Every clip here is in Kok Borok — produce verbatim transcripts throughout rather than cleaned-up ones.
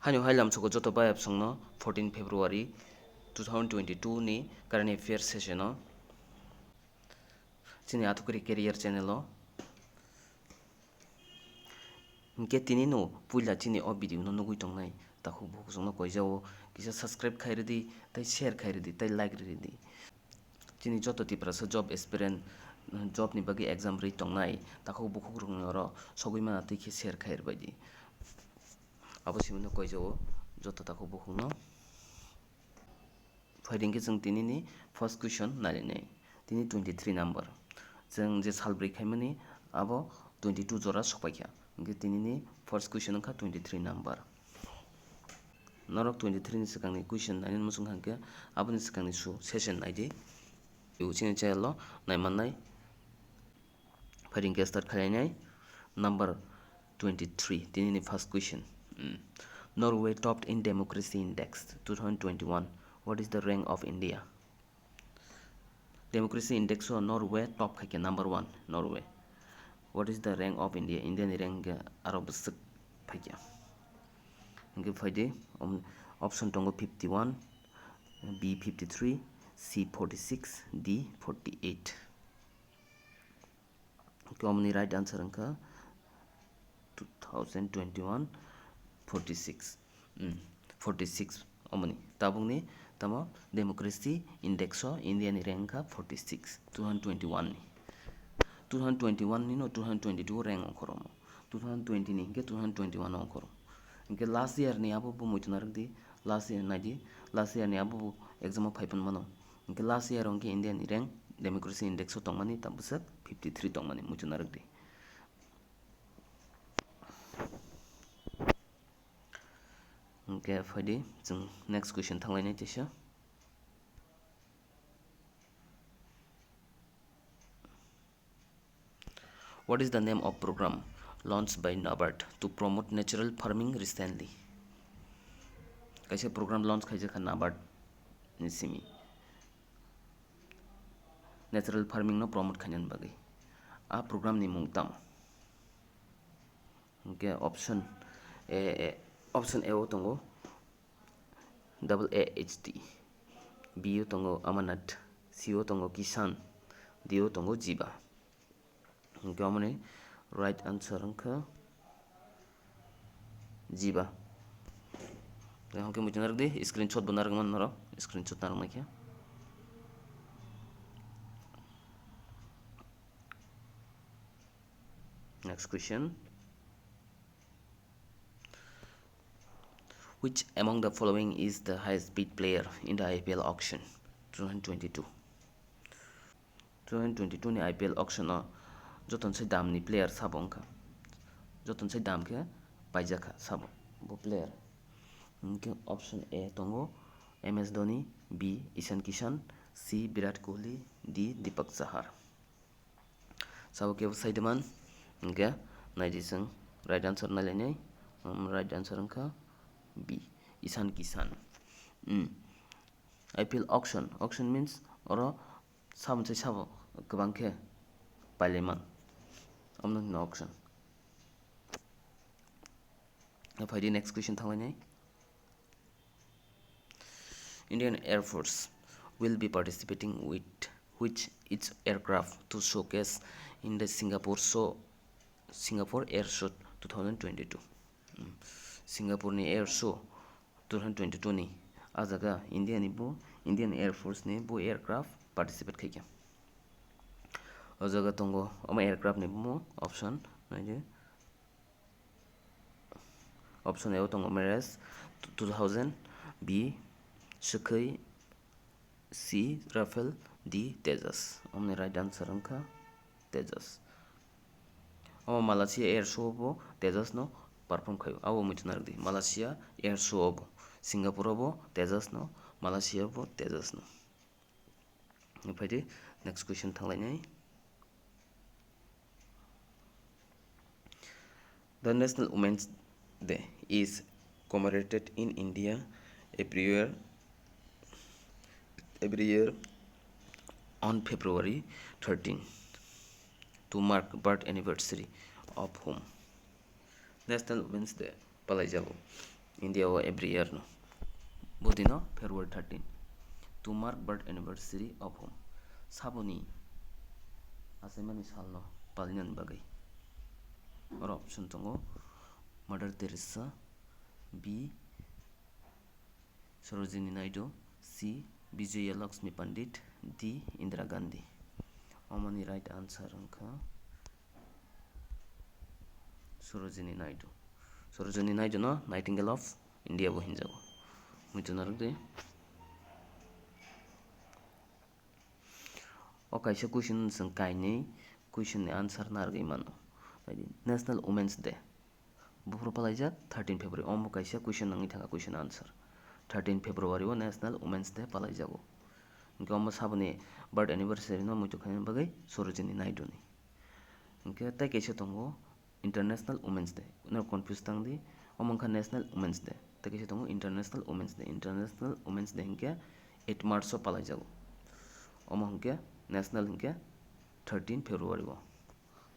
Haino hai lamsoko joto bayapsongno fourteen February two thousand twenty-two ni current affairs session o chini Athukuri Career channel o. Hinkhe tini no puila chini o video no nugwi tongnai takhuk bukhuk chwngno koijao kisa subscribe khai rwdi, tei share khai rwdi, tei like rwdi. Chini joto Tiprasa job aspirant, job ni bagwi exam rwi tongnai takhuk bukhuk rokni oro sogwi mana twi khe share khai rwbaidi. Abo simi no koijao joto takhuk bukhuk no. Phaidi hinkhe chwng tini ni first question nailainai. Tini twenty three number. Chwng je sal brwi khaimani abo twenty two jora sokpaikha. Hinkhe tini ni first question wngkha twenty three number. Norok twenty three ni swkangni question nainani muchung kha hinkhe aboni swkangni su session naidi. Chini channel o naimannai. Phaidi hinkhe start khlainai. Number twenty three, tini ni first question. Mm. Norway topped in democracy index two thousand twenty-one. What is the rank of India? Democracy index o Norway top khaikhe number one, Norway. What is the rank of India? India ni rank hinkhe aro bwswk phaikha. Hinkhe phaidi, um, option tongo fifty one, B fifty three, C forty six, D forty eight. Hinkhe omoni right answer wngkha two thousand twenty-one, forty six. Mm, forty six omoni. Tabukni tamo democracy index o India ni rank wngkha forty six, two thousand twenty-one ni. Two thousand twenty-one ni no two thousand twenty-two rank ongkhoromo. Two thousand twenty ni hinkhe two thousand twenty-one ongkhoro. Hinkhe last year ni abo bo muitu narwkdi, last year naidi, last year ni abo bo exam o phaiphano mano. Hinkhe last year o hinkhe India ni rank democracy index o tongmani ta bwswk fifty three tongmani muitu narwkdi. Hinkhe phaidi chwng next question thanglainai teisa. What is the name of program launched by NABARD to promote natural farming recently? Kaisa program launch khaijak kha NABARD ni simi natural farming no promote khainani bagwi. A program ni mung tamo? Hinkhe option A, A, option A o tongo double A H T, B o tongo Amanat, C o tongo Kisan, D o tongo Jiba. Hinkhe omoni right answer wngkha Jiba. Hinkhe muitu narwkdi, screenshot bo narwkmani norok, screenshot narwknai khe. Next question. Which among the following is the highest bid player in the I P L auction two thousand twenty-two? Two thousand twenty-two ni I P L auction o joton sai dam ni player sabo wngkha. Joton sai dam khe paijak kha sabo bo player. Hinkhe option A tongo M S Dhoni, B Ishan Kishan, C Virat Kohli, D Deepak Chahar. Sabo kebo saideman, hinkhe naidi chwng right answer nailainai. Um, right answer wngkha B, Ishan Kishan. Hmm. I P L auction, auction means oro sabo sai sabo kwbang khe pailaiman. Omono hino auction. Phaidi next question thanglainai. Indian Air Force will be participating with which its aircraft to showcase in the Singapore show, Singapore Air Show two thousand twenty-two. Mm. Singapore ni Air Show two thousand twenty-two ni a jaga India ni bo, Indian Air Force ni bo aircraft participate khaikha. O jaga tongo omo aircraft ni bumo option naidi. Option A o tongo Mirage two thousand, B Sukhoi, C Rafale, D Tejas. Omoni right answer wngkha Tejas. Omo Malaysia Air Show bo Tejas no perform khaio. Abo muitu narwkdi. Malaysia Air Show bo. Singapore bo Tejas no, Malaysia bo Tejas no. Phaidi next question thanglainai. The National Women's Day is commemorated in India every year, every year on February thirteen to mark birth anniversary of whom? National Women's Day palaijago. India o every year no. Bo dino February thirteen. To mark birth anniversary of whom? Saboni achaimani salno palinani bagwi. Oro option tongo Mother Teresa, B Sarojini Naidu, C Vijaya Lakshmi Pandit, D Indira Gandhi. Omoni right answer wngkha Sarojini Naidu. Sarojini Naidu no Nightingale of India bo hinjago. Muitu narwk di. O kaisa question chwng kainwi question ni answer narwgwi mano. Naidi, National Women's Day. Buphuru palaijak thirteen February. Omo kaisa question nangwi thangkha, question answer. Thirteen February o National Women's Day palaijago. Hwnkhe omo saboni birth anniversary no muitu khaina bagwi Sarojini Naidu ni. Hwnkhe tei kaisa tongo International Women's Day. No confuse tang di, omo wngkha National Women's Day. Tei kaisa tongo International Women's Day. International Women's Day hwnkhe eight March o palaijago. Omo hwnkhe national hwnkhe thirteen February o.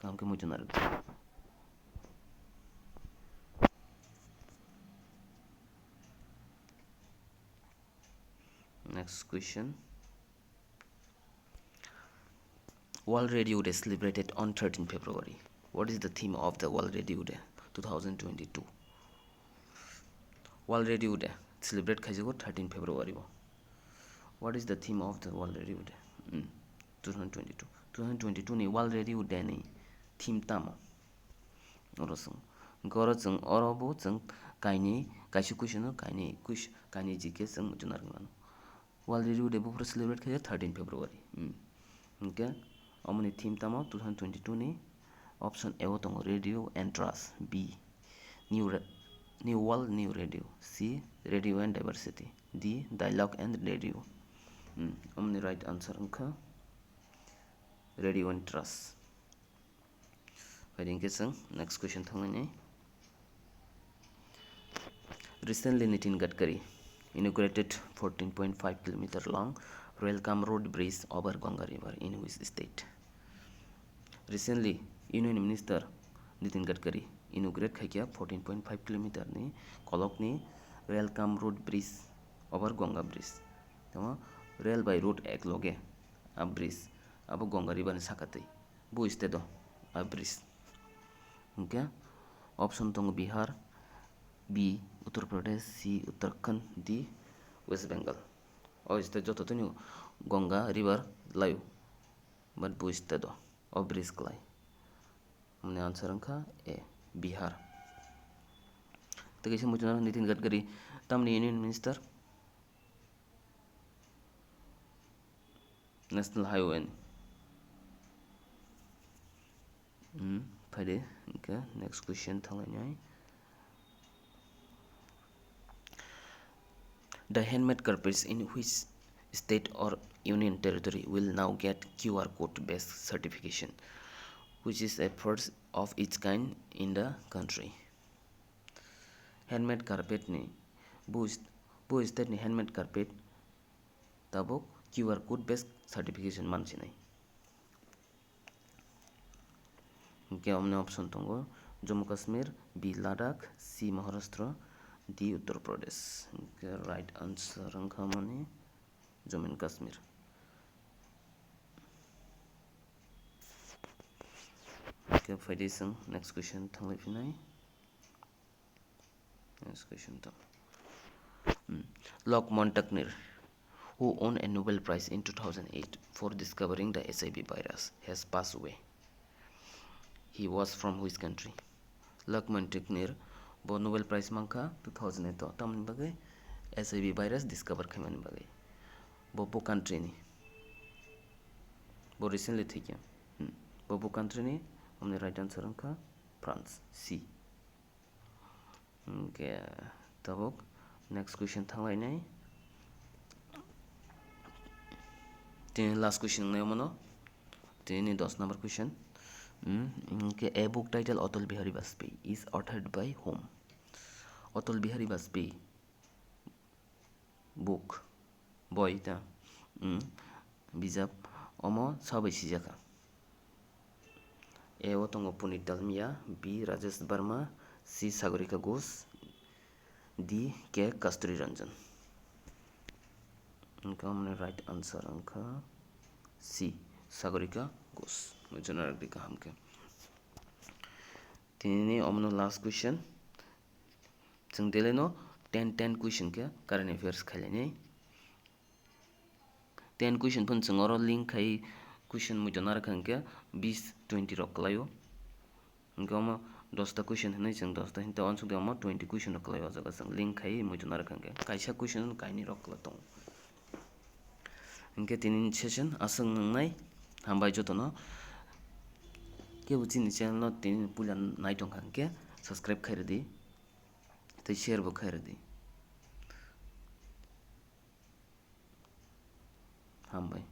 Kaham khe muitu narwk. Next question. World Radio Day celebrated on thirteen February. What is the theme of the World Radio Day two thousand twenty-two? World Radio Day celebrate khaijago thirteen February o. What is the theme of the World Radio Day? Hmm, two thousand twenty-two. Two thousand twenty-two ni World Radio Day ni theme tamo? Oro chwng, hwnkhe oro chwng, oro bo chwng kainwi, kaisa question o kainwi, ques-, kainwi G K chwng muitu narwgwi mano. World Radio Day buphuru celebrate khaijak thirteen February. Hmm. Hwnkhe omoni theme tamo two thousand twenty-two ni? Option A o tongo Radio and Trust, B New Ra-, New World, New Radio, C Radio and Diversity, D Dialogue and Radio. Hmm. Omoni right answer wngkha Radio and Trust. Phaidi hwnkhe chwng next question thanglainai. Recently, Nitin Gadkari inaugurated fourteen point five kilometer long rail cum road bridge over Ganga River in which state? Recently, Union Minister Nitin Gadkari inaugurate khaikha fourteen point five kilometer ni kolokni rail cum road bridge over Ganga bridge. Tamo rail by road ek loge a bridge abo Ganga River ni saka twi. Bo state o a bridge. Hwnkhe option tongo Bihar, B Uttar Pradesh, C Uttarakhand, D West Bengal. O state joto tini Ganga River laio, but bo state o, o bridge klai. Mani answer wngkha A, Bihar. Tei kaisa muitu naro Nitin Gadkari tamni Union Minister? National Highway ni. Hmm, phaidi, hwnkhe next question thanglainai. The handmade carpets in which state or union territory will now get Q R code based certification, which is a first of its kind in the country? Handmade carpet ni, bo st-, bo state ni handmade carpet tabuk Q R code based certification mansinai. Hwnkhe omni option tongo Jammu Kashmir, B Ladakh, C Maharashtra, D Uttar Pradesh. Hwnkhe right answer wngkha mani Jammu and Kashmir. Hwnkhe phaidi chwng next question thanglai phinai. Next question to. Hmm. Lokman Taknir, who won a Nobel Prize in two thousand eight for discovering the H I V virus, has passed away. He was from which country? Lokman Taknir bo Nobel Prize mankha two thousand eight o, tamoni bagwi H I V virus discover khaimani bagwi. Bo bo country ni. Bo recently thwikha. Hmm. Bo bo country ni, omni right answer wngkha France, C. Hwnkhe tabuk next question thanglainai. Tini last question wngnai omono. Tini dos number question. Hmm, hwnkhe a book title Atal Bihari Vajpayee is authored by whom? Atal Bihari Vajpayee book, boi ta, hmm, bijap omo sabai sijakha. A o tongo Punit Dalmia, B Rajesh Verma, C Sagarika Ghosh, D K Kasturi Ranjan. Wngkha omo ni right answer wngkha C, Sagorika Ghosh. Muchuna rwdi kaham khe. Tini ni omo no last question. Chwng daily no ten ten question khe current affairs khailai nai. Ten question phano chwng oro link khai question muitu narwkha hwnkhe bis twenty rok kwlaio. Hwnkhe omo dosta question hinwi chwng dosta hinta uansukde omo twenty question rok kwlaio, o jaga chwng link khai muitu narwkha hwnkhe kaisa question kainwi rok kwlai tongo. Hwnkhe tini session aswk wngnai, hambai jotono. Kebo chini channel no tini puila naitongkha hwnkhe subscribe khai rwdi tei share bo khai rwdi. Hambai.